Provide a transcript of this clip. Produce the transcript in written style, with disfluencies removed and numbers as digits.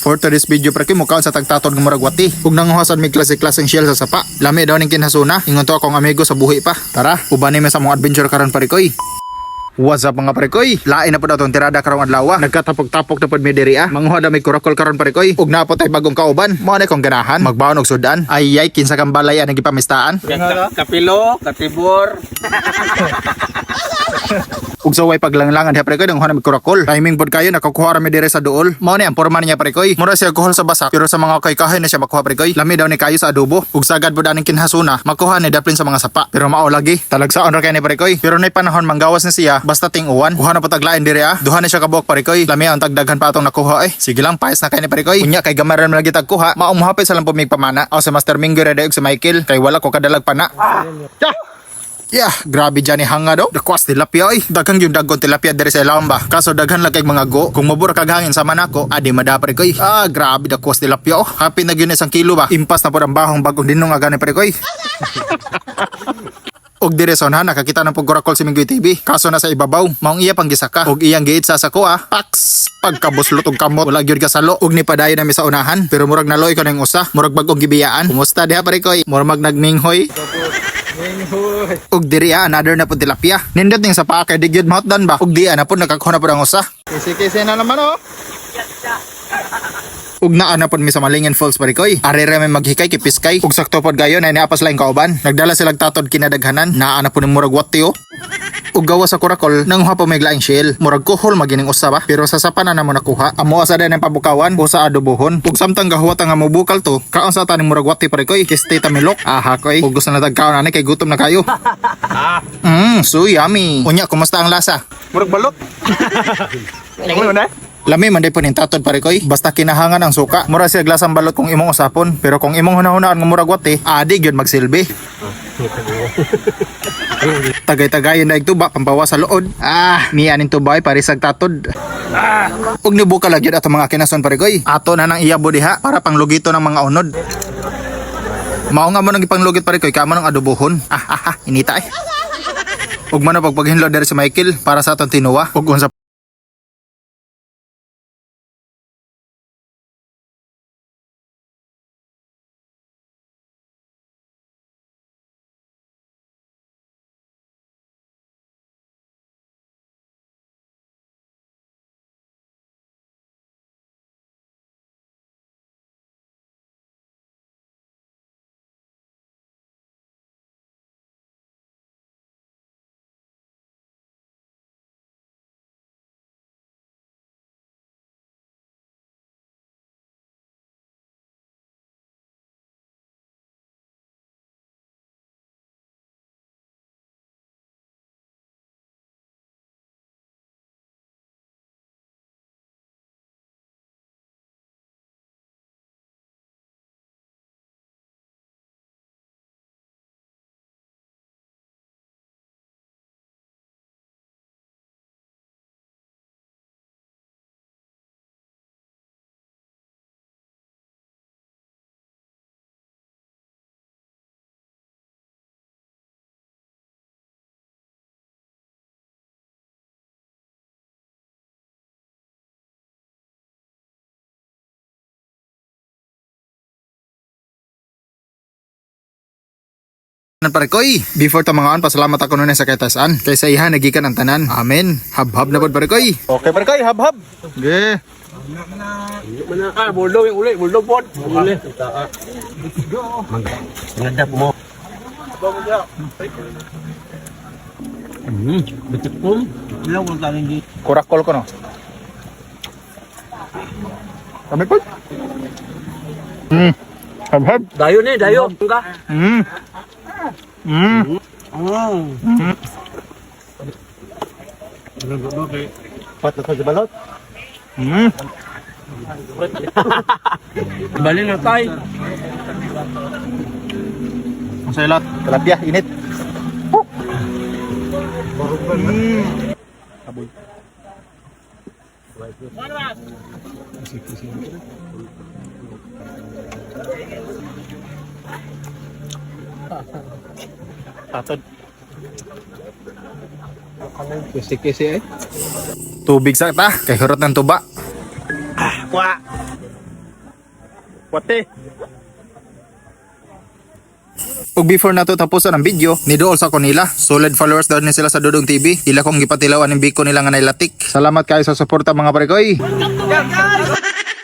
For today's video pre mukaon sa tagtatod nga murag wati. Ug nanguha sad mig klase-klaseng shell sa sapa. Lami daw ning kinhasuna. Ingon to akong amigo sa buhi pa. Tara, uban ni sa mong adventure karon pare koy. What's up mga parekoy? Lain na po atong tirada karong adlaw. Nagkatapok-tapok na pod mi diri ah. Manguha na may kurakol karon parekoy. Ug naa po tay bagong kauban. Mao na kong ganahan magbaon og sudan. Ay ay kinsa kang balay ang gipamistaan. Kapilo, katibor. Ug sa way paglanglangan diha parekoy nanguha na may kurakol. Timing pod kayo nakakuha ra mi diri sa duol. Mao ni ang porma niya parekoy. Mura siya kuhol sa basak pero sa mga kay kahoy na siya makuha parekoy. Lami daw ni kayo sa adobo. Ug sagad pod aning kinhasuna makuha ni daplin sa mga sapa. Pero mao lagi talagsaon ra kay ni parekoy. Pero nay panahon manggawas na siya basta ting-uwan. Kuha na pataglain diri ah. Duha na siya kabuok parekoy. Lami ang tagdaghan pa atong nakuha eh. Sige lang paes na kay ni parekoy. Unya kay gamaran man lagi tagkuha. Mao mohapit sa lang pumig pamana. Aw sa Master Mingo ra ug sa Michael kay wala ko kadalag pana. Yeah. Yeah, grabe dyan ni hanga daw. Dakwas tilapia oy. Daghang yung dagon tilapia diri sa ilawom ba. Kaso daghan lang kay mga go. Kung mabura kag hangin sama nako, adi madapre koy. Ah, grabe dakwas tilapia oh. Happy na gyud na 1 kilo ba. Impas na pod ang bahong bagong dinong aga ni pre koy. Og dire sa unahan nakakita ng pagkurakol si Minggoy TV. Kaso na sa ibabaw, maong iya pang gisaka. Og iyang giit sa sako ah. Paks! Pagkabuslot og kamot, wala gyud kasalo. Og ni padayon nami sa unahan. Pero murag naloy ko ning usa. Murag bagong gibiyaan. Kumusta diha pare koy? Murag nagminghoy. Og diri ah, another na po tilapia. Nindot ning sa paa kay di gyud mahotdan ba. Og di ah, na po nakakuha na po ang usa. Kisi-kisi na naman oh. Ug naa na pod mi sa Malingin Falls pare koy. Are ra may maghikay kay piskay. Ug sakto pod gayon ay niapas laing kauban. Nagdala silag tatod kinadaghanan. Naa na po ni murag wati oh. Ug gawa sa kurakol, nanguha pa may laing shell. Murag kuhol magining usa ba. Pero sa sapa na namo nakuha. Amo asa din ang pabukawan o sa adobohon. Ug samtang gahuwat nga mobukal to, kaon sa taning murag wati pare koy. Kiste tamilok. Aha koy. Ug gusto na tagkaon ani kay gutom na kayo. So yummy. Unya, kumusta ang lasa? Murag balot. Ano na? Lami man day po ning tatod pare koy. Basta kinahangan ang suka. Mura siya glasang balot kung imong usapon. Pero kung imong hunahunaan nga murag wati, adi gyud magsilbi. Tagay-tagayon na tuba pampawa sa lood. Ah, miya ning tuba ay parisag tatod. Ah. Ug nibuka lang gyud ato mga kinason pare koy. Ato na nang iyabo diha para panglugito ng mga unod. Mao nga mo nang ipanglugit pare koy kamo ng adobohon. Ah, ah, ah, inita eh. Ug mano pagpaghinlo diri sa Michael para sa atong tinuwa ug unsa Nan pare koy. Before ta mga on, pasalamat ako nun sa katasan. Kay sa iha nagikan ang tanan. Amen. Habhab na pod pare koy. Okay pare koy, hab-hab. Ge. Ah, bulldog yung uli, bulldog pod. Uli. Ngadap mo. Bitik ko. Ilang kung tanging di. Kurakol ko no. Kami pod. Habhab. Dayo ni, dayo. Ka. Pat na sa balot. Bali na tay. Ang sayo tilapia init. Aboy. Tatod. Kisi-kisi eh. Tubig sa ta, kay hurot ng tuba. Kwa. Wate. Ug before nato tapuson ang video, niduol sa ko nila. Solid followers daw ni sila sa Dudong TV. Ila kong gipatilaw aning biko nila nga nailatik. Salamat kayo sa suporta, mga pare koy. Guys!